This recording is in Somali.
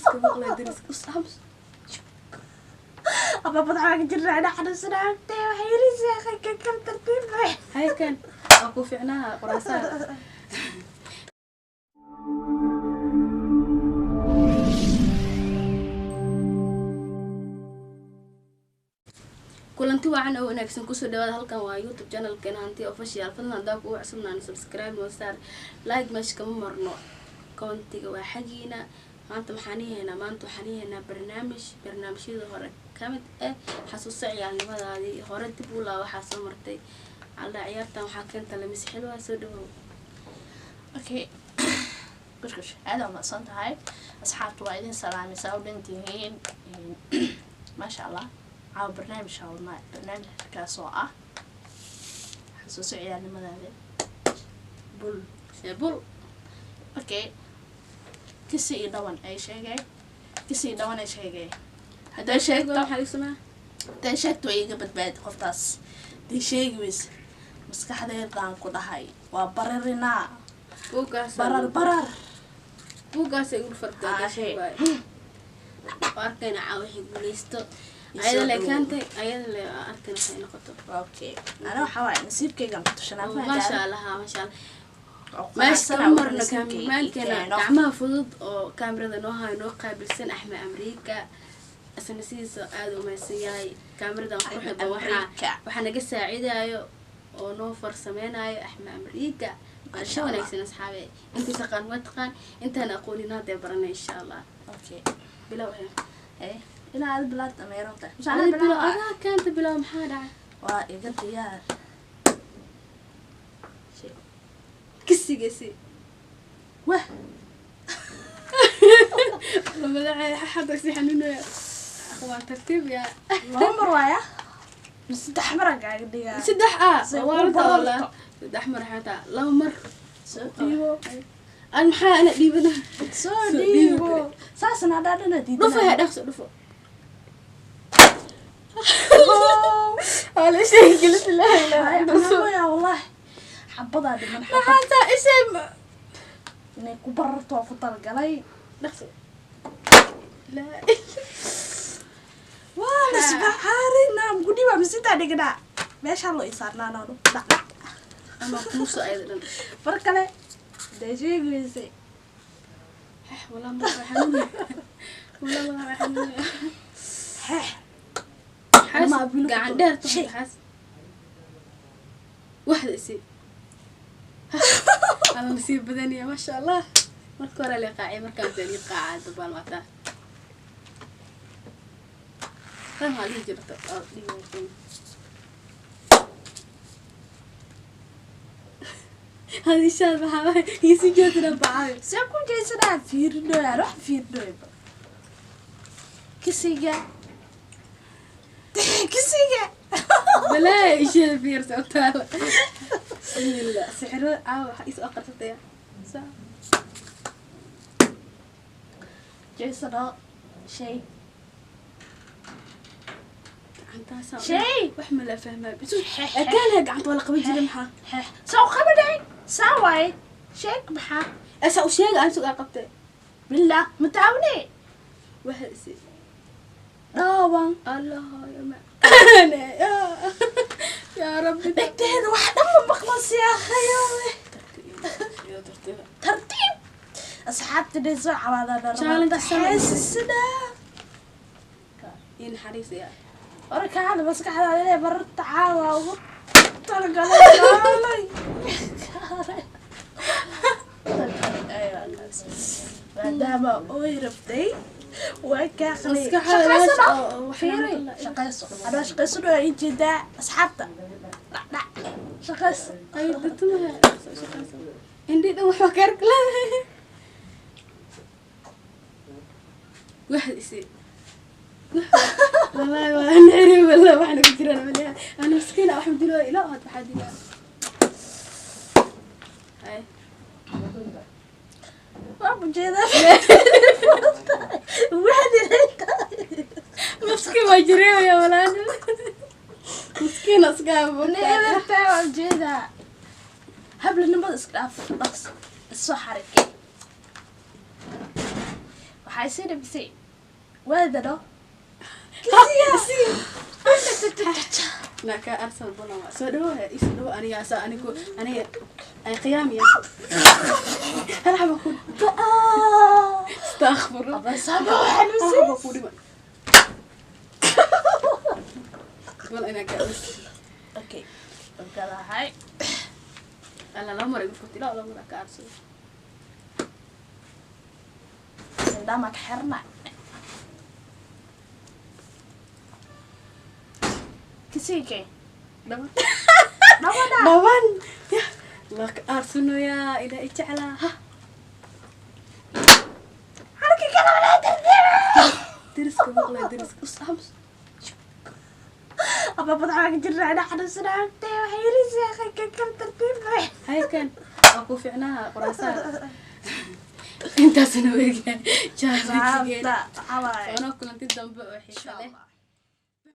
Dariska maqlay, dariska us. Aba madaxa jirna ana xanuunsanaagtay, waxay yirisi kan kan tartiib. Haykan waa ku fiicnaha quraasaha. Kulanti wacan oo wanaagsan, kusoo dhawaada. Halkan waa YouTube channelkeena Hanti Official. Fadlan haddaa kugu cusubnaan, subscribe noo saar, like meesha kama marno, commentiga waa xagiina. Maanta maxaan ihaynaa? Maanta waxaan ihaynaa barnaamij barnaamijyada hore ka mid ah, xasuuso ciyaalnimadaadii hore dib u laa waxaa soo martay. Alla ciyaartan waxaa keenta Lamis Xilwa. Soo dhawow. Okay, kushkush, aad aa umahadsan tahay. Asxaabta waa idin salaamaysaa, u dhan tihiin, maasha Allah. Caawa barnaamij wadnaa, barnaamijkaas oo ah xasuuso ciyaalnimadaada bul seebul. Okay, kisi iyo dhawan ay sheegay, kisi iyo dhawan ay sheegay. Hadday sheegto, waxaa lagu sameeyaa, hadday sheegto way iga badbaadi qoftaas. Hadday sheegi weyse, maskaxdeedaan ku dhahay waa bararinaa. Buuggaas. Barar barar. Buuggaasay ugu fartaa. Ah, hey. Arkayna caawa waxay guuleysto. Isoo Ayada le dhawow. Keentay ayada le, arkayna waxay noqoto. Okay, ana waxaa waaye nasiibkaygaan ku tashanaa. Maasha Allah, maasha Allah. Meesha kama marno kaamiraankeena gacmaha fudud oo kaamirada noo hayo, noo qaabilsan Axmed Amriika. Isna sidiisa aada u mahadsan yahay. Kaamiradan quruxda waxaa naga saacidayo oo noo farsameynayo Axmed Amriika. Maasha si Allah. Wanaagsan asxaabe, intii taqaan waa taqaan, intaan aqoonin hadday baranay insha Allah. Okay. Bilow he. Eh, ilaa aad bilaad ameeranta. Adiga bilow, adaa keenta, bilow. Maxaa dhacay? Waa iga diyaar. Kisigasi. Wah. Madaxa xadda si xanuunaya, waa tartiib yaa. Laba mar waaya saddex maraan kaaga dhigaa. Saddex ah. Say waa ku la bararto. Saddex mar, xataa laba mar. Soo dhiibo. An maxaa ana dhiibana? Soo Soo dhiibo. dhiibo. Saasna hadhaa dhana dhufo diidana. Ha dhaqso, dhufo. Waa la sheegi gelis laa ilaaha illa Allah. Yaa wallahi xabadaa dhiman, xabad. Maxaa taa ishay? Inay ku bararto oo ku talgalay. Dhaqso. Laa. Waa lasbaxaarina mugudhiba masitaa dhignaa meeshaa loo isaarnaanaanu dhac dhac. Ama kuuso ayada dhan. Mar kale dee sheegi weysay. Walaa ma xanuunaya, walaa ma xanuunaya. Xeex. Xaas. Ma bilo. Gacan dheer. Shay. Tahay xaas waxda isi alla nasiib badanaya, maasha Allah. Marka hore la qaacay, markaan soo qaaca dabaal wataa tan waxaa dhihi jirta oo dhihi jirta. Hadi shaad maxaa waay isi joogtana bacay. See ku jeesanaa? Fiirinoyaa, wax fiirinoyba. Kisiga, kisiga. Balaa isheeda fiirsa u taala. Bismillah, sixiro caawa waxaa isoo aqrisataya. Jeesano shay. Gacantaasa. Shay. Wax ma la fahmaa? Akaanha gacanta waa la qaban jiray, maxaa? Xeex saa u qabadhay, saa waaye. Sheeg maxaa? Asa u sheega aan sugaa qabtay. Billah mataawne. Waxa isi dhaawan. Allah ya ma yaa rabbi. Dhegteeda wax dhan ma maqlo siyaaqayo. Tartiib. Tartiib, asxaabta dhan soo cabaadana. Challenge sama. Xeesisina. Iyo naxariis yaa. Warkaada maskaxdaada inay bararta caawa ugu talagalay. Maadaama oy rabtay, waa kaa qalay. Maskaxdaada Shaqaysano. oo wax Fiiri, la- shaqayso, anaa shaqaysano waa ii jeedaa. Asxaabta dhac dhac, shaqayso. Ay dadtumaha indhi dhan waxba ka ark leedahay. Wax isi wallahi waa nari, wallahi waxna ku jiraan malaha. Ana miskiina, wax ma dilo ilaa had waxaa dilaa. Hay. Waa ku jeedaa waxaad. Miskiin waa jireeya walaal, miskiin asgaabo. Needartaa waa ujeedaa. Hablanimada iska dhaaf, dhaqso isoo xarike. Waxay sii dhibisay waadano. Naka arsal balan waa soo dhawo, isoo dhawo. Aniga asa anigu aniga ay qiyaamiya hal xaba ku, astaghfirullah. Abasaba. Hal xaba ku dhiman bal inaa ka arsal. Okay, ogolahay. Alla, laba mar igu furtay, ilaa laba mar ka arsal. Indhaha ka xirna. Kisiike. Dhaban. Dhabadha. Dhaban ya la ka arsanoyaa ilaa i jeclaa ha. Halka kale walaa tartiib. Deriska maqlay, deriska us aamus. Aba badxaa jirna ina xanuunsanaa waxay yirisi ka kal tartiib. Haykan waa ku fiicnaa quraasaha. Intaasna weegyahay challenge-geena. Asxaabta, waxaa waaye. Soona kulanti dambe oo xiiso Insha leh. Allah.